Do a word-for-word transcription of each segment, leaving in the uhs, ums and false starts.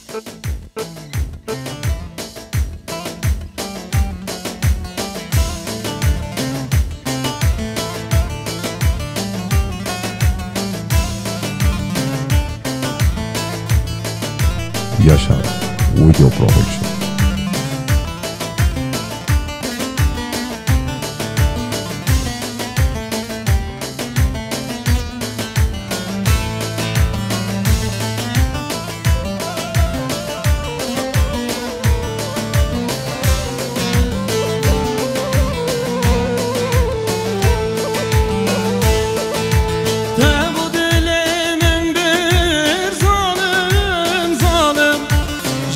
Yaşar Video Production. Te bû dilê min bir zalim, zalim.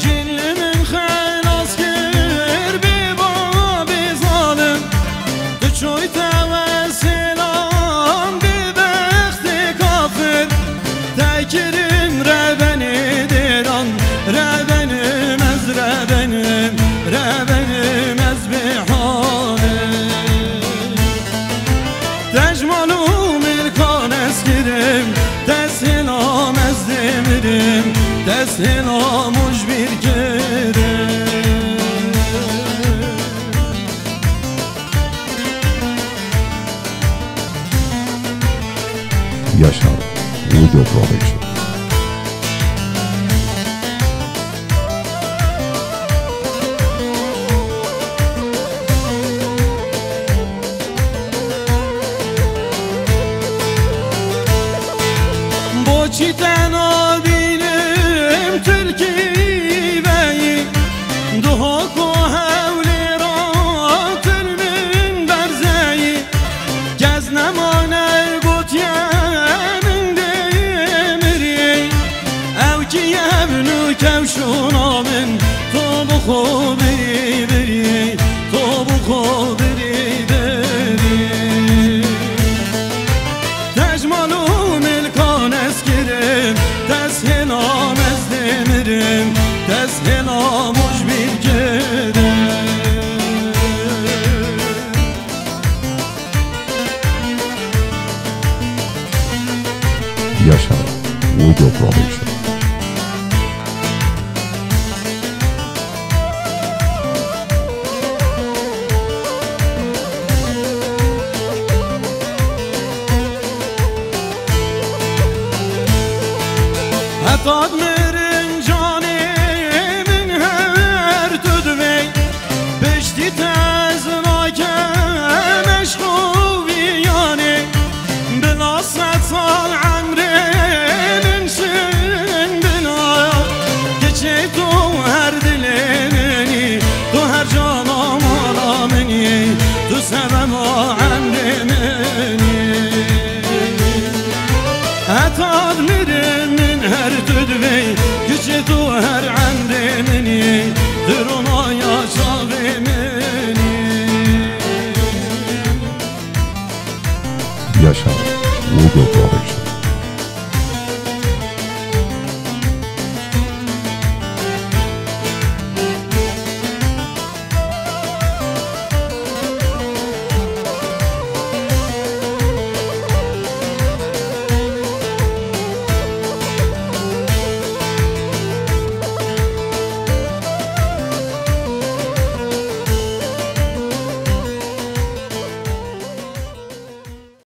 Jin li min xelas kir, bê babê zalim. Tu çoy te wesêlan, bê bextê kafir. Te kirin rebenê dêran, rebenim ez, rebenim, rebenim ez bê halim. Te ji mal û milkan ez kirim, te sêlam ez dê mirim, te sêlam û ji bîr kirim. Yaşar Video Production. Boçî te nabînim tilkî veyî, duha ku hewlêra til min berzeyî. Kes nemane gotiye min dê mirî. Ew kî ye bin û kewşûna min, to bi xwe birî birî, to bi xwe birî birî. Te ji mal û milkan ez kirim, te sêlam ez dê mirim, te sêlam